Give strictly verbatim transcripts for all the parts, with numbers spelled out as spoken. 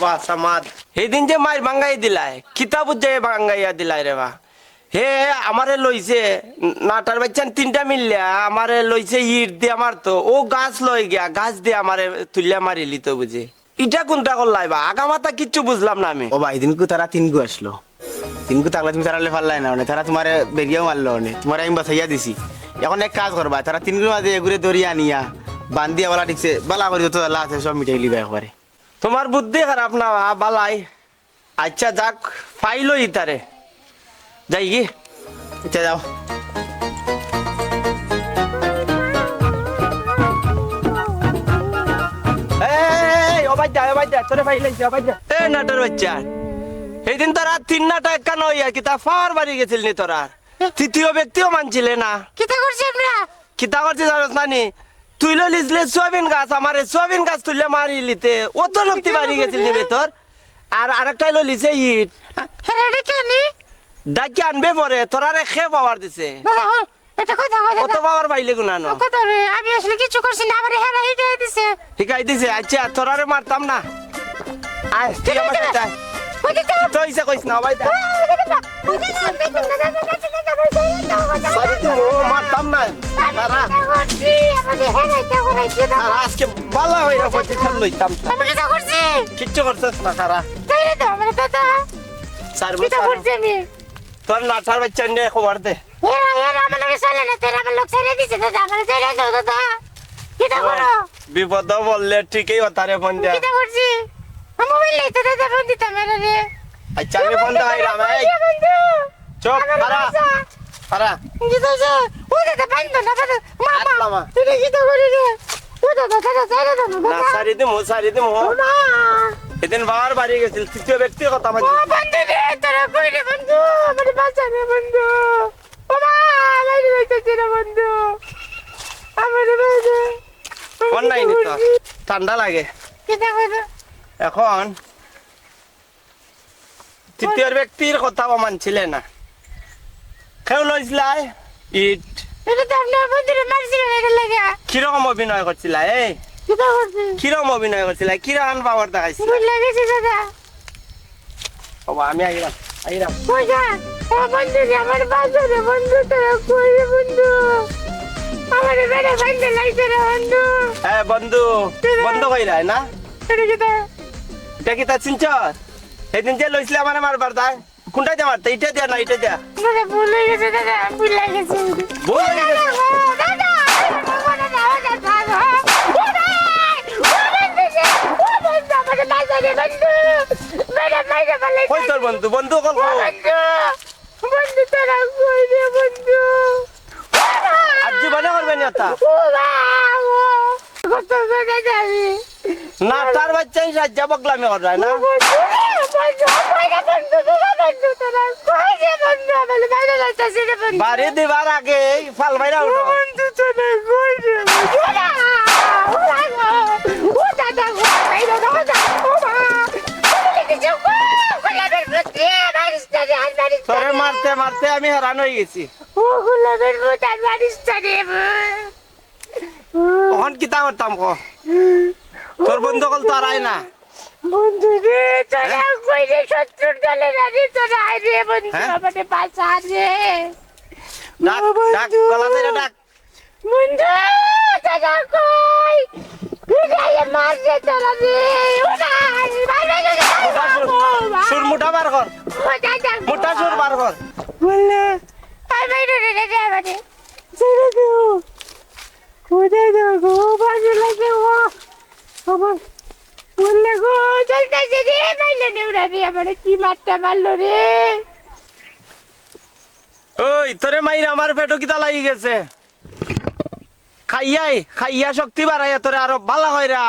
বাসা মাত। হেদিন যে মাইর ভাঙ্গাই দিলায়, কিতা বুঝাই ভাঙ্গাইয়া দিলায় রে বা। হে আমারে লইছে, নাটার বাইচ্চান তিনটা মিললা, আমারে লইছে ইট দিয়া মারতো, অউ গাছ লই গিয়া, গাছ দিয়া আমারে তুলিয়া মারিলিতো বুঝি। ইটা কুনটা করলায় বা? আগা মাথা কিচ্ছু বুঝলাম না আমি। ও বা, হিদিনকু তারা তিনগু আছলো। তিনগু থাকলে তুমি তারারে পারলায় না, মানে, তারা তুমারে বেড়িয়াও মারলো অনে, তুমারে আমি বাচাইয়া দিছি। অখন এক কাজ করবায়, তারা তিনগুর মাজে এগুরে ধরিয়া আনিয়া, বান্দিয়া বালা ঠিকছে, বালা করি যত জ্বালা আছে সব মিটাইলিবায় একবারে। তুমার বুদ্ধি খারাপ না বা, বালাই। আইচ্ছা, যাউক, পাইলই তারে। যাইগি? আইচ্ছা, যাও। এই, এই, এই, ও বাইচ্চা, ও বাইচ্চা, তোরে পাইলাইছি, ও বাইচ্চা। এ নাটার বাইচ্চা, হিদিন তোরা তিন নাটা একখান অইয়া কিতা পাওয়ার বাড়ি গেছিল নি তোরা? তৃতীয় ব্যক্তিও মানছিলে না। কিতা করছি আমরা? কিতা করছি জানোস না নি? তুই লইলিছলে সোয়াবিন গাছ, আমারে সোয়াবিন গাছ তুলিয়া মারিলিতে। অত শক্তি বাড়ি গেছিল নি বে তোর? আর আরেকটায় লইলিছে ইট। হেরে রে কেনি? ডাকি আনবে পরে, তোরারে খে পাওয়ার দিছে। দাদা, হ, এটা কথা, কথা, অত কথা। পাওয়ার পাইলে গুনা ন। কথা রে, আমি আসলে কিচ্ছু করছি না, আমারে হেরা হিকাই দিছে। হিকাই দিছে? আইচ্ছা, তোরারে মারতাম না। আয়, তুই আমার সাথে আয়। ওই যে তো। তো ইসে কইস না, ভাই, দা। ওই যে তো, ওই যে তো, ওই যে তো, ওই যে তো, ওই যে তো, ওই যে তো, ওই যে তো। সারি তো, ও মারতাম না। আমি খারা। কিতা করছি? আমারে হেরা হিকাই দিছে, দাদা। আর আজকে বালা অইরা position লইতাম। আমি কিতা করছি? কিচ্ছু করছস না, খারা। তাইলে তো, আমারে দাদা। সারি কিতা বছর। করছি আমি? তোর নাটার বাইচ্চা নিয়া খবর দে। এরা, এরা আমার লগে চলে না, তোরা আমার লগে ছেড়ে দিছে, দাদা, আমারে ছেড়ে দাও, দাদা। কিতা ও, করো? বিপদ বললে ঠিকই অতারে ফোন দেয়। কিতা করছি? আমি মোবাইল লইতে, দাদা, ফোন দিতাম, এরা রে। আইচ্ছা, আমি ফোন দেওয়াই রাম, এই। বন্ধু। চুপ, আমার খারা। বাসা। খারা। কিতা হইছে? ও দাদা, বান্ধ না, দাদা। মা, আট মা, মামা। তুই কিতা করি রে? ও দাদা, দাদা, ছেড়ে দাও না, না, দাদা। সারি দিমু, সারি দিমু। ও মা। হিদিন বাবার বাড়ি গেছিল, তৃতীয় ব্যক্তির কথা ও মানছি। বন্ধু রে, তোরা কই রে বন্ধু? আমারে বাঁচা রে বন্ধু। ও মা, আমারে বাঁচাইছে রে বন্ধু। আমারে বাঁচা। অন্যায় নি তো। ঠান্ডা লাগে। কিতা কইবে? এখন তৃতীয় ব্যক্তির কথাও মানছিলে না। কেউ লইছিলায় ইট। এটা তো আপনার বন্ধুরে মারছিলেন, এটা লাগে। কিরকম অভিনয় করছিলা, এই? কিতা করছি? কিরকম অভিনয় করছিলা? কিরকম পাওয়ার দেখাইছিলা? ভুল লাগেছে দাদা। বাবা, আমি আইরাম, আইরাম। কই যা? ও বন্ধু রে, আমার বাজারে বন্ধু, তোরা কই রে বন্ধু? আমার বেটা বন্ধু লাগছে রে বন্ধু। হ্যাঁ, বন্ধু, কিতা? বন্ধু কইরায় না? এটা কিতা? এটা কিতা চিনছ? সেদিন যে লইছিলে আমারে মারবার দায়, কোনটা দিয়া মারতে? ইটা দিয়া না, ইটা দিয়া? দাদা, ভুল হয়ে গেছে, দাদা, ভুল হয়ে গেছে। ভুল হয়ে গেছে? দাদা, দাদা, দাদা, দাদা, দাদা, ও ভাই, ও ভাই, ও বন্ধু, ও বন্ধু, আমারে মারছে রে বন্ধু। ম্যাডাম, ম্যাডাম, বলে কই তোর বন্ধু? বন্ধু কল ও কর। বন্ধু, বন্ধু, তোরা কই রে বন্ধু? আর জীবনে করবে না তা। ও বাবা, ও কত করে যাবি? নাটার বাচ্চাই সাজ্জা বকলামি করায় না। বাড়ি দিবার আগে এই ফাল বাইরা উঠো। তোরে মারতে মারতে আমি হেরান হয়ে গেছি। অখন কিতা করতাম ক? তোর বন্ধু অকল তো আর আয় না। বন্ধু রে, তোরা হ্যাঁ? কই রে, শত্রুর দলে না রে, তোরা আয় রে বন্ধু, হ্যাঁ? আমারে বাঁচা রে। ডাক, ও বন্ধু। ডাক, গলা ধরে ডাক। বন্ধু, তোরা কই? বিদায় মার রে তোরা রে। ও ভাই, ভাই, ভাই, ভাই, ভাই, মোটা সুর, ও ভাই। সুর মোটা বার কর। ও দাদা গো। মোটা সুর বার কর। বললে, ভাই, ভাই, রে, রে, রে, রে, আমারে। ছেড়ে দেও। কোথায় যাবো? ও ভালো লাগে ও। বাবা, বললে গো, চলতেছে রে, মাইলে নেউরা রে, আমারে কি মারটা মারলো রে। ওই, তোরে মাইর আমার পেটো কিতা লাগি গেছে? খাইয়াই, খাইয়া শক্তি বাড়াইয়া তোরে আরো ভালা কইরা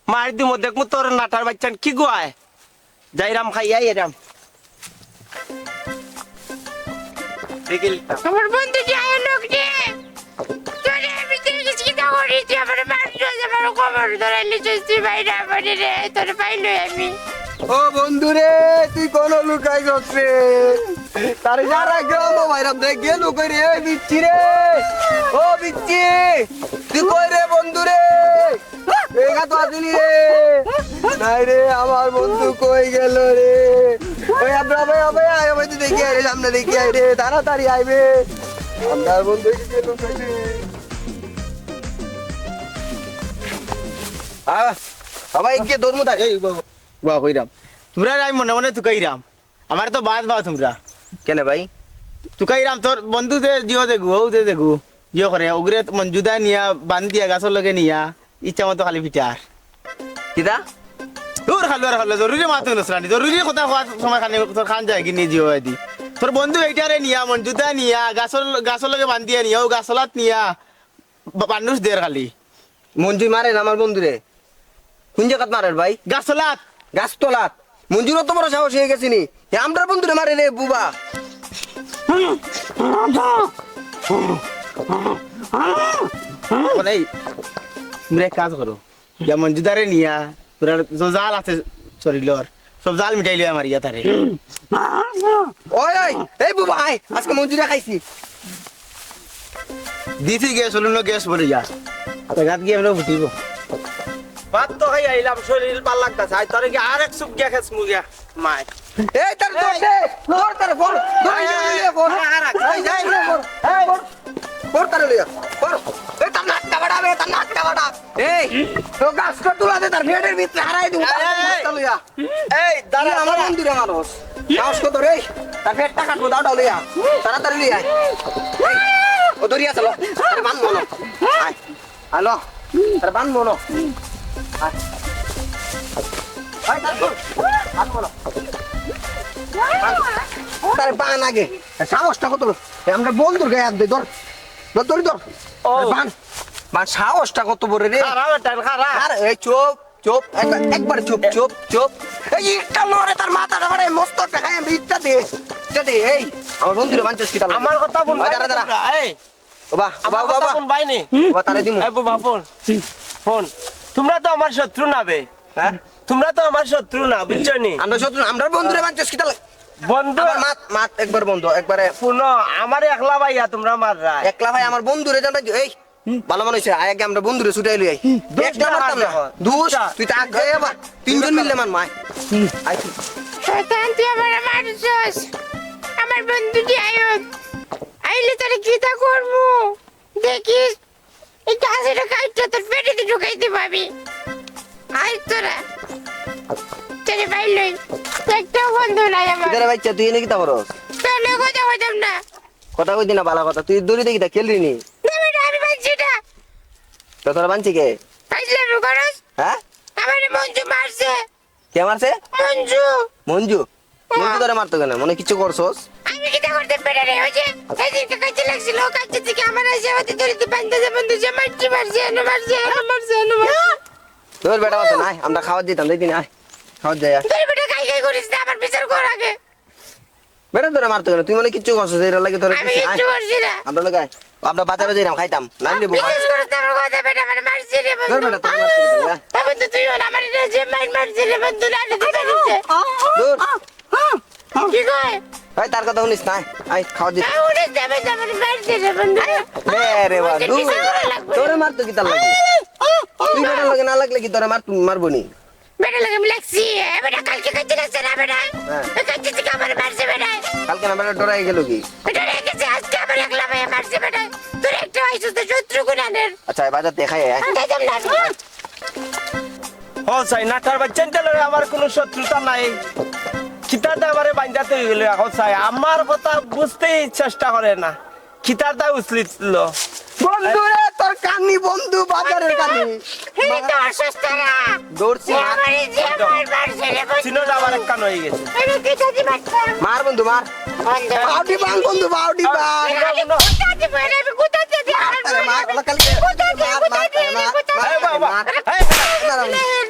মার দিমু, দেখমু তোর নাটার বাইচ্চান কি গুয়ায়। যাইরাম খাইয়া এরাম। দেখি লিখতাম। আমার বন্ধু যে আয় লোক রে। তোরে আমি দেখি চিন্তা করি, তুই আমার মার, তুই আমার খবর ধরাইলি, তুই বাইরে আমার রে, তোর পাইলো আমি। ও বন্ধু রে, তুই কোন লুকাই গেছ রে? তারে যারা গ্রাম বাইরাম দেখ গেল কই রে, বিচ্ছি রে। ও বিচ্ছি, তুই কই রে বন্ধু রে? এগা তো আসেনি রে। নাই রে, আমার বন্ধু কই গেল রে? ওই আব্রা ভাই, আব্রা ভাই, আয়, ভাই, তুই দেখি আয় রে, সামনে দেখি আয় রে, তাড়াতাড়ি আইবে। আমার বন্ধু কি গেল রে? আ, বাবা, এই যে দৌড় মুতা, এই বাবা, বাবা, কইরাম। তোমরা আমি মনে মনে তুকাইরাম। আমার তো বাদ পাও তোমরা। কেনে ভাই? তুকাইরাম তোর বন্ধু যে জিও দেখু, ও যে দেখু, জিও করে, ওগুরে মঞ্জুদা নিয়া, বান্ধিয়া, গাছর লগে নিয়া, ইচ্ছা মতো খালি ফিটার। কিতা? দূর খালো আর খালো, জরুরি মাত নসরানি, জরুরি কথা কওয়ার সময় খানি তোর খান যায় কি নি জিও দি। তোর বন্ধু এইটারে নিয়া, মঞ্জুদা নিয়া, গাছর, গাছর লগে বান্ধিয়া নিয়া, ও গাছলাত নিয়া, বা-, বান্নুস দের খালি। মঞ্জুই মারে না আমার বন্ধুরে। কোন জাগাত মারের ভাই? গাছলাত। গাছতলাত। মঞ্জুর অত বড় সাহস অই গেছে নি? হে আমরার বন্ধুরে মারে রে বুবা। মানে এই, তোমরা এক কাজ করো। ইয়া মঞ্জুদারে নিয়া, তোরা যে জাল আছে শরীলর, সব জাল মিটাই লইয়া মারিয়া তারে। ওই, ওই, এই বুবা, আয়, আজকে মঞ্জুরে খাইছি। দিছি গ্যাস, হলো না গ্যাস বলে যা। তো গাত গিয়া আমরা ফুটিব। ভাত তো খাই আইলাম, শরীর ভালা লাগতাছে। আই তোরে কি আরেক সুপ গিয়া খেস মুগিয়া, মাই। এই তার ধর দে, ধর তার, ধর, ধর, এই, এই, এই, এই, ধর। এই, এই, এই, ধর, এই, এই, ধর, এই, ধর। ধর তারে লইয়া, ধর। এই তার নাক কাবাড়া বে, তার নাক কাবাড়া। এই, তো গাছ তো তুলা দে, তার পেটের ভিতরে হারাই দিব, এই, এই, এই। গাছ তো লইয়া। এই, দাঁড়া, তুই আমার দাঁড়া। বন্ধুরে মারস। সাহস কত রে? তার পেটটা কাটবো, দাও, দাও লইয়া। তাড়াতাড়ি লইয়া আয়। এই, ও দরিয়া চলো। আরে বান মনো। আয়। হ্যালো। আরে বান মনো। আয়। আয়, তার বল। বান মনো। তারে বান আগে। সাহসটা কত বড়? এ, আমরা বন্ধুর গায়ে হাত দেই, ধর। ধর, ধর, ধর। ও। আরে বান। বান, সাহসটা কত বড় রে? খারাপ এটা, খারাপ। আরে, এই চুপ, চুপ, একবার, একবার চুপ, চুপ, চুপ। এই ইটটা লড়ে, তার মাথাটা মারে, মস্ত একটা খাই, আমি ইটটা দে, ইটটা দে, এই, আমার বন্ধুরে মানছিস কি তার লাগে? আমার কথা বল, ওই, দাঁড়া, দাঁড়া। এই, ওবা, ওবা, আমার ওবা, কথা ওবা। বল, ভাই নি। ওবা, তারে দিমু। এই বাবা, ফোন, ফোন। তোমরা তো আমার শত্রু না বে। হ্যাঁ? তোমরা তো আমার শত্রু না, বুঝছো নি? আমরা শত্রু, আমরা বন্ধুরে মানছিস কি তার লাগে? বন্ধু। আবার মাত, মাত, একবার বন্ধ, একবারে। শুনো, আমার একলা ভাইয়া তোমরা মাররা। একলা ভাই আমার বন্ধুরে জানবা, এই, হুম। ভালা মানুষ, আয় আগে আমরা বন্ধুরে ছুটাই লই আই। হুম, দোষ একটা না, মারতাম না। দেখো। দোষ, আচ্ছা। তুই তো আগে আবার তিনজন মিললে মার মায়। হুম। আয় তুই। শয়তান, তুই আমারে মারছস। আমার বন্ধু কি আয়ক? আইলে তোরে কিতা করমু? দেখিস, এই গাছটা কাইটটা তোর পেটেদি ঢুকাই দিব আমি। আয় তোরা। তোরে বাইর লই। একটাও বন্ধু নাই আমার। কিতারে বাইচ্চা, তুই এনে কিতা করস? তোর লগে কথা কইতাম না। কথা কইতি না, ভালা কথা। তুই দড়ি দেখি তা খেললি নি? না বেটা, আমি বানছি না। তো তোরা বানছি কে? ফাইজলামি করস? হ্যাঁ? আমারে মঞ্জু মারছে। কে মারছে? মঞ্জু। মঞ্জু? মঞ্জু তোরে মারতো কেনে? মনে কিচ্ছু করছস? আমি কিতা করতাম বেটা রে? ওই যে, এদিনকে কাইতে লাগছিল, কাইতে থেকে আমার এসে আমাদের দড়িতে বান্ধা যে বন্ধু যে মারছে, মারছে, এনো মারছে, এনো মারছে, এনো মারছে। তোর বেটা মারতো না, আমরা খাওয়াত দিতাম, দেখি না, আয়। খাওয়াত যাই, আয়। তোর বেটা কাই কাই করিস না, আমার বিচার কর আগে। বেটা তোরে মারতো কেনে? তুই মনে কিচ্ছু করছস, এটার লাগি তোরে আমি কিছু নাই। কিচ্ছু করছি না। আমরা লোক আয়। আমরা বাজারে যাইরাম, খাইতাম। নাম নিবো। বিশ্বাস করতে আমার কথা, বেটা, মানে মারছে রে বন্ধু। ধর বেটা, তোরে মারতো কেনে, যা। বাবা তো তুই ওর আমার এটা যে মার মারছে রে বন্ধু, না রে দিতে দিছে। ধুর। কি কয়? এই, তার কথা শুনিস না। আয়, খাওয়াত দিস। না, উনি যাবে, যাবে, মারছে রে বন্ধু। এ রে বন্ধু। কিসের লাগবে? তোরে মারতো কিতার লাগি? তুই বেটার লগে না লাগলে কি তোরে মার-, মারবো নি? বেটা লাগে আমি লাগছি, এ বেটা কালকে কাইতে লাগছে না বেটা। হ্যাঁ। এ কাইতে থেকে আমার মারছে বেটা। কালকে না বেটা ডরাই গেল কি? বেটা রেখেছে, আজকে আমার একলা ভাই মারছে বেটা। তোর একটা আইসুস তো শত্রু গুণানের। আচ্ছা, বাজার দেখাই, আয়। আমি যাইতাম না আমি। ও সাই, নাটার বাচ্চা, ইনতে লগে আমার কোনো শত্রুতা নাই। কিতাতে আমারে বাইন্দাতে হয়ে গেল এখন সাই। আমার কথা বুঝতেই চেষ্টা করে না। কিতার দা উছলিল। বন্ধু রে, তোর কানি বন্ধু, বাজারের কানি। এই তো অসুস্থ না। দৌড়ছি, এ মার। আমার এই যে আমার মারছে রে বন্ধু। চিনো না, আবার একখান হয়ে গেছে। আমি কি যদি মারতাম? মার বন্ধু, মার। বন্ধু। বাউডি বাং বন্ধু, বাউডি বাং। আমি কোথাতে পারি, আমি কোথাতে পারি? মার, মার, মার, মার, মার, মার, মার। এই বাবা, এই।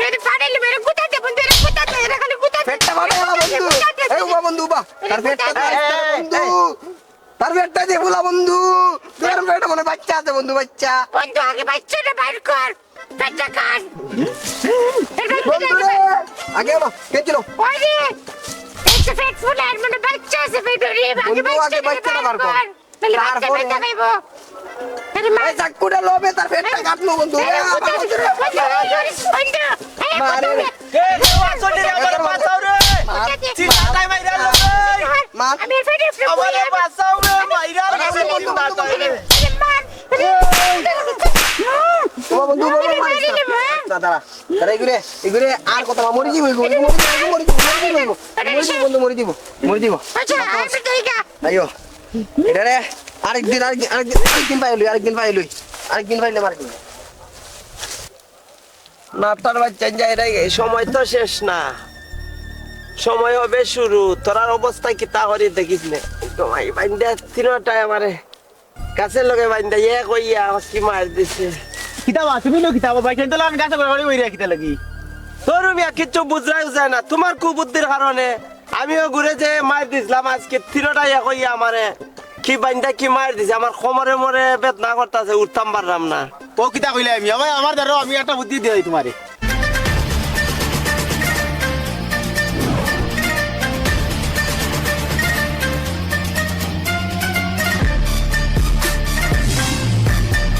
এরে ফাটাইলে মেরে কোথাতে বন্ধু, এরে কোথাতে, এরে খালি কোথাতে। পেটটা ফাটাই গেল বন্ধু। এই উবা বন্ধু, উবা। তার পেটটা ফাটাই গেল বন্ধু। তার পেটটা দিয়ে ফুলা বন্ধু। তোর পেটে মনে বাচ্চা আছে বন্ধু, বাচ্চা। বন্ধু, আগে বাচ্চাটা বাইর কর। পেটটা কাট। এর পেটটা বন্ধু রে, আগে এলো, কে ছিল? ওই রে, এই তো পেট ফুলা, এর মনে বাচ্চা আছে পেটে রে। আগে বন্ধু, আগে বাচ্চাটা বাচ্চাটা বার কর। বাইর কর। তাহলে বাচ্চা তারপরে পেটটা খাইবো। আরে মা। এই চাকুটা লবে, তার পেটটা কাটলো বন্ধু। এই বন্ধু, বন্ধু, বন্ধু, বন্ধু, এই মারে। এ, কেউ আছো নি রে? আমারে বাঁচাও রে। মার। চিন্তাটাই মাইরা লো রে। মার। আমি এর পেটে ফুলে আমারে বাঁচাও রে, মাইরা লো রে। ও বন্ধু, বন্ধু, মারিস না। না, দাঁড়া। দাঁড়া, এগুরে, এগুরে আর কথা না, মরি দিব, এগুরে, মরি দিব, মরি দিব, মরি দিব, মরি দিব, বন্ধু, মরি দিব, মরি দিব। আচ্ছা, আমি যাই গা। আইও। এটা রে, আরেকদিন, আরেকদিন, আরেকদিন, আরেকদিন পাইলই, আরেকদিন পাইলই, আরেকদিন পাইলে মারি দিব। নাতার বাচ্চা যাই রে, সময় তো শেষ না, সময় হবে শুরু। তোরার অবস্থা কিতা করি দেখিস নে। তো ভাই, বাইন্দা তিনোটায় আমারে গাছের লগে বাইন্দা ইয়ে কইয়া আমাকে মার দিছে। কিতা বা, তুমি নো কিতা বা, বাইন্দা তো আমি গাছে করে করে বইরা কিতা লাগি? তোর মিয়া কিচ্ছু বুঝরাই যায় না, তোমার কুবুদ্ধির কারণে আমিও ঘুরে যে মার দিছিলাম, আজকে তিনোটায় ইয়ে কইয়া আমারে কি বাইন্দা কি মার দিছে, আমার কোমরে মোরে বেদনা করতাছে, উঠতাম পারলাম না। ও কিতা কইলে আমি, আমার, আমার ধরো আমি একটা বুদ্ধি দিই তোমারে।